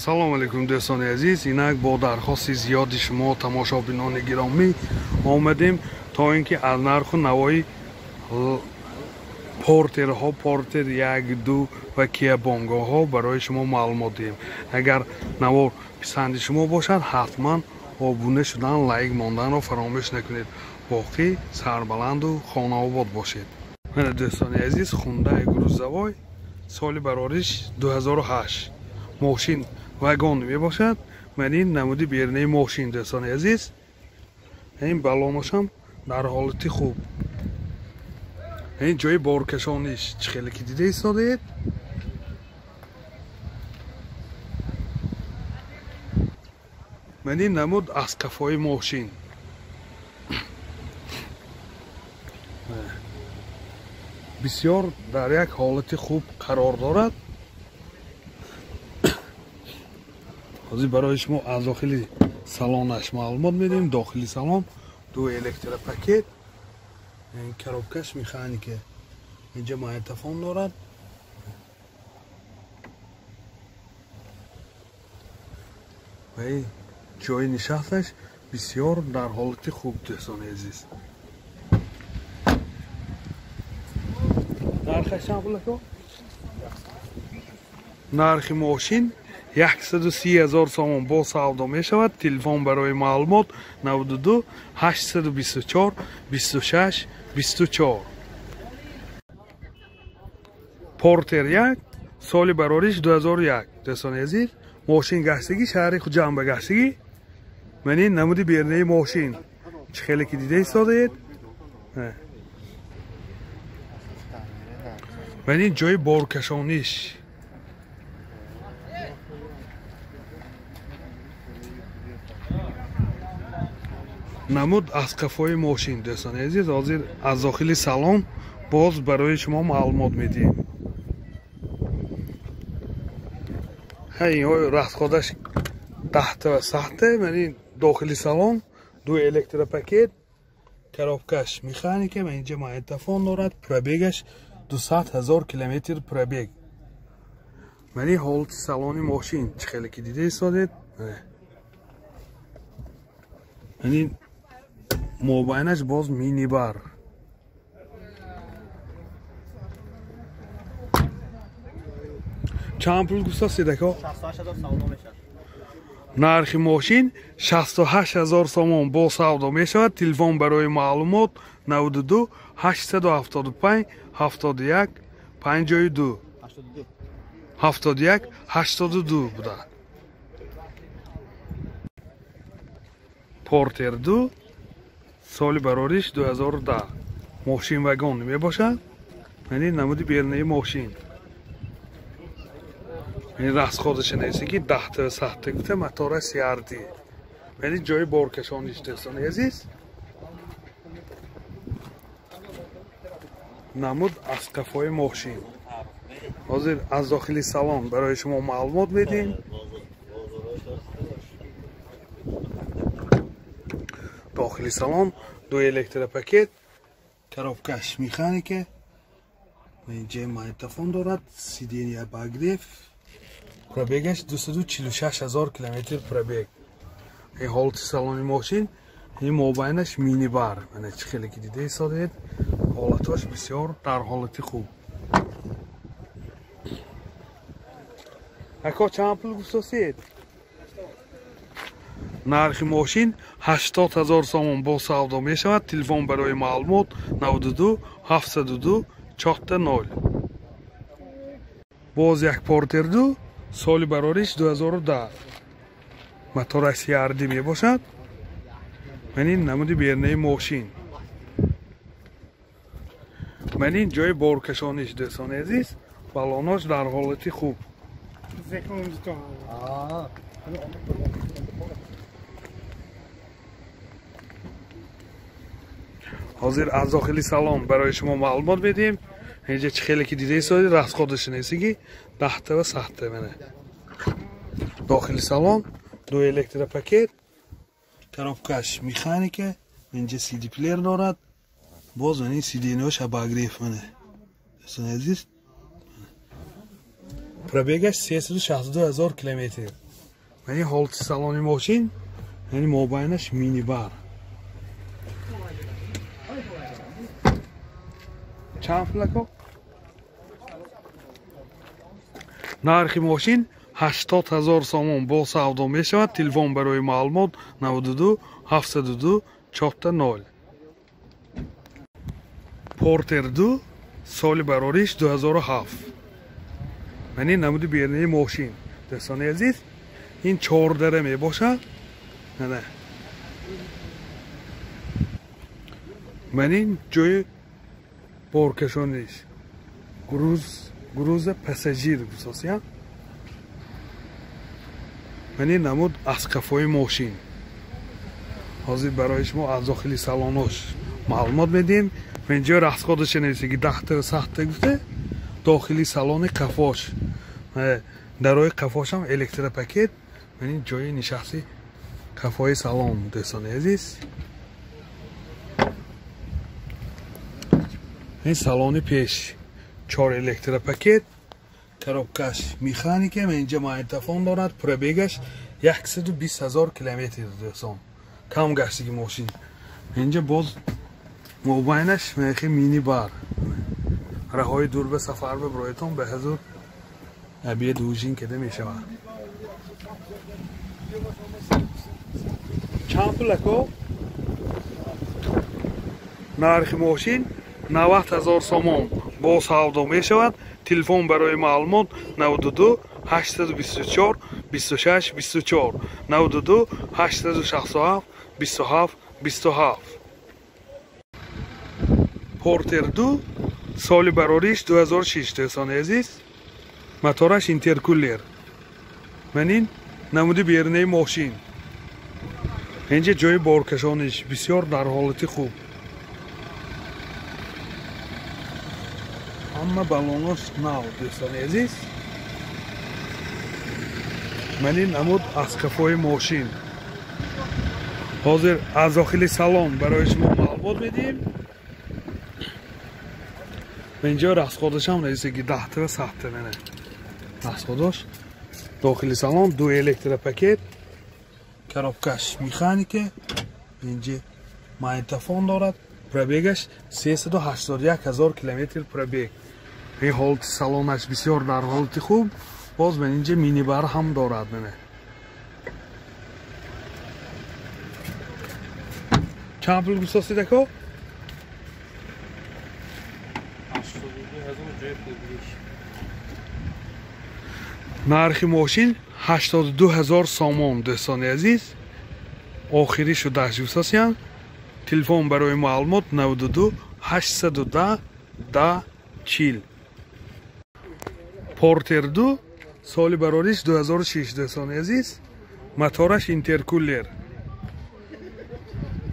Салом алейкум дӯстони азиз. Инак бо дархости зиёди шумо тамошобинони гиромӣ омадем то ин ки аз нарху навои портерҳо, портер 1, 2 ва Киа Бонгоҳо барои шумо маълумот диҳем. Агар навор писанди шумо бошад, ҳатман обуна шудан, лайк монданро фаромӯш накунед. Боқӣ сарбаланду хонаобод бошед. Мана дӯстони азиз, Хундай грузовой соли барориш 2008 мошин вагон мебошад. Ман ин намуди берунаи мошин дӯстони азиз. Ин балонашам дар ҳолати хуб. Ин ҷои боркашониш чӣ хеле ки дида истодаед. Ман ин намуд аз қафои мошин. Бисёр дар як ҳолати хуб қарор дорад. Ҳозир барои шумо аз дохили салонаш маълумот медиҳем. Дохили салон ду электропакет, коробкаш механика, инҷа магнитофон дорад. Ва ҷои нишасташ бисёр дар ҳолати хуб дӯстони азиз. Нархаш чанд пул ака? Нархи мошин 130 000 сомон бо савдо мешавад. Телефон барои маълумот 92 824 26 24. Портер 1 соли барориш 2001. Дӯстони азиз, мошин гаштагӣ шаҳри Хуҷанд ба гаштагӣ. Ман ин намуди берунаи мошин чӣ хеле ки дида истодаед. Ман ин ҷои боркашониш. Намуд аз қафои мошин дӯстони азиз. Ҳозир аз дохили салон боз барои шумо маълумот медиҳем. Инҳо расходаш 10 ва 100. Ман ин дохили салон ду электропакет, коробкаш механика, ман инҷа магнитофон дорад. Пробегаш 200 000 километр пробег. Ман ин ҳолати салони мошин чӣ хеле ки дида истодед. Ман ин мобайнаш боз минибар. Чанд пул гуфтастед ака? 68 000 савдо мешавад. Нархи мошин 68 000 сомон бо савдо мешавад. Телефон барои маълумот 92 875 71 52 71 82 буда. Портер 2 соли барориш 2010 мошин вагон мебошад. Ман ин намуди берунаи мошин. Ин расходаша нест ки 10 ва 100 гуфта мотора CRD. Ман ин ҷои боркашониш дӯстони азиз. Намуд аз қафои мошин. Ҳозир аз дохили салон барои шумо маълумот медиҳем. Дохили салон ду электропакет, коробкаш механика, инҷа магнитофон дорад, сиденья обогрев, пробегаш 246 000 километр пробег. Ин ҳолати салони мошин, ин мобайнаш минибар. Мана чӣ хеле ки дида истодед, ҳолатош бисёр дар ҳолати хуб. Ака чанд пул гуфтастед? Нархи мошин 80 000 сомон бо савдо мешавад. Телефон барои маълумот 92 702 4 0. Боз як Портер 2 соли барориш 2010 мотора CRD мебошад. Ман ин намуди берунаи мошин. Ман ин ҷои боркашониш дӯстони азиз. Балонош дар ҳолати хуб. Ҳозир аз дохили салон барои шумо маълумот медиҳем. Инҷа чӣ хеле ки дида истодед, расходаша нест ки 10 ва 100. Мана дохили салон ду электропакет, коробкаш механика, инҷа CD плеер дорад. Боз ин сиденьяш обогрев. Мана дӯстони азиз, пробегаш 362 000 километр. Мани ҳолати салони мошин, яъне мобайнаш минибар. Чанд пул ако? Нархи мошин 80 000 сомон бо савдо мешавад. Телефон барои маълумот 92 702 4 0. Портер 2 соли барориш 2007. Мани намуди бернаи мошин. Дӯстони азиз, ин чордара мебошад. Не. Мани ҷои боркашониш. Груза пассажир гусосия. Мани намуд аз қафои мошин. Ҳозир барои шумо аз дохили салонош маълумот медиҳем. Инҷо расходаша нависа ки 10 та 7 гуфта дохили салони қафош. Дарои қафошам электропакет. Мани ҷои нишасти қафои салон дӯстони азиз. Ин салони пеш 4 электропакет, коробкаш механика, инҷа магнитофон дорад, пробегаш 120 000 километр дӯстон. Кам гаштиги мошин. Инҷа боз мобайнаш мехи мини бар. Раҳои дур ба сафар ба бароятон ба ҳазур обед ужин када мешавад. Чанд пул ако? Нархи мошин 90 000 сомон бо савдо мешавад. Телефон барои маълумот 92 824 26 24 92 867 27 27. Портер 2 соли барориш 2006 дӯстони азиз. Мотораш интеркулер. Манин намуди бернаи мошин. Инҷа ҷои боркашониш бисёр дар ҳолати хуб. Ҳама балонош нав дӯстони азиз. Манин намуд аз қафои мошин. Ҳозир аз дохили салон барои шумо маълумот медиҳем. Инҷо расходашам нависа ки 10 та 7 та мене. Расходаш дохили салон 2 электропакет, коробкаш механика, инҷа магнитофон дорад, пробегаш 381 000 километр пробег. Ин ҳолати салонаш бисёр дар ҳолати хуб. Боз ман инҷа минибар ҳам дорад мене. Чанд пул гусостид ако? 82 000 ҷои пулгириш. Нархи мошин 82 000 сомон дӯстони азиз. Охирӣ шудаш гусосиян. Телефон барои маълумот 92 810 10 40. Портер 2 соли барориш 2006 дӯстони азиз. Мотораш интеркулер.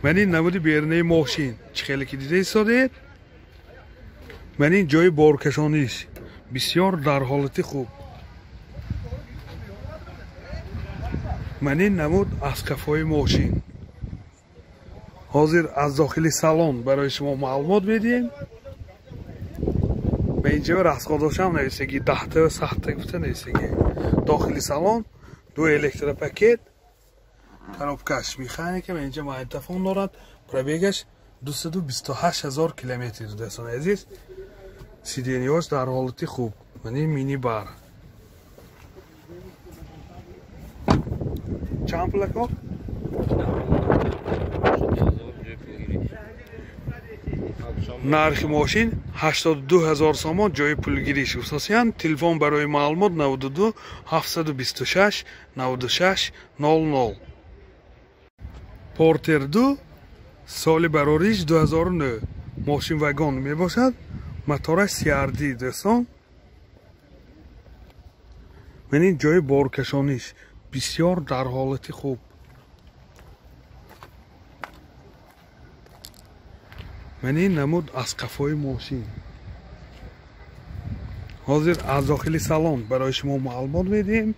Мани намуди бернаи мошин чӣ хеле ки дида истодед. Мани ҷои боркашониш бисёр дар ҳолати хуб. Мани намуд аз қафои мошин. Ҳозир аз дохили салон барои шумо маълумот медиҳем. Ба инҷа расходошам нависаги 10 та 7 та гуфта нависаги. Дохили салон 2 электропакет, коробкаш механика, инҷа магнитофон дорад, пробегаш 228 000 километр дӯстони азиз. Сиденьяш дар ҳолати хуб. Мани мини бар. Чанд пул ако? Нархи мошин 82 000 сомон ҷои пулгириш гуфтосиян. Телефон барои маълумот 92 726 96 00. Портер 2 соли барориш 2009. Мошин вагон мебошад. Мотораш CRD дӯстон. Мани ҷои боркашониш бисёр дар ҳолати хуб. Мани намуд аз қафои мошин. Ҳозир аз дохили салон барои шумо маълумот медиҳем.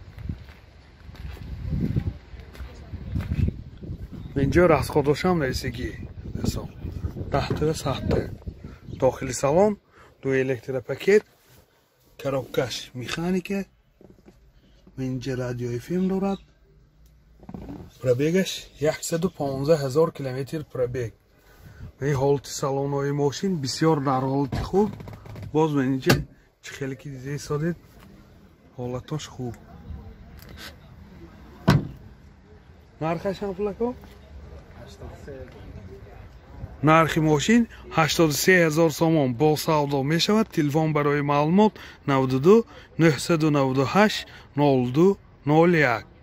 Инҷо расходошам нависагӣ дӯстон 10 та 7 та. Дохили салон 2 электропакет, коробкаш механика, инҷа радиои FM дорад, Пробегаш 115 ҳазор километр пробег. Ин ҳолати салонҳои мошин бисёр дар ҳолати хуб. Боз инҷа чӣ хеле ки дида истодед, ҳолатош хуб. Нархаш ҳам пулако? Нархи мошин 83 ҳазор сомон бо савдо мешавад. Телефон барои маълумот 92 998 02 01.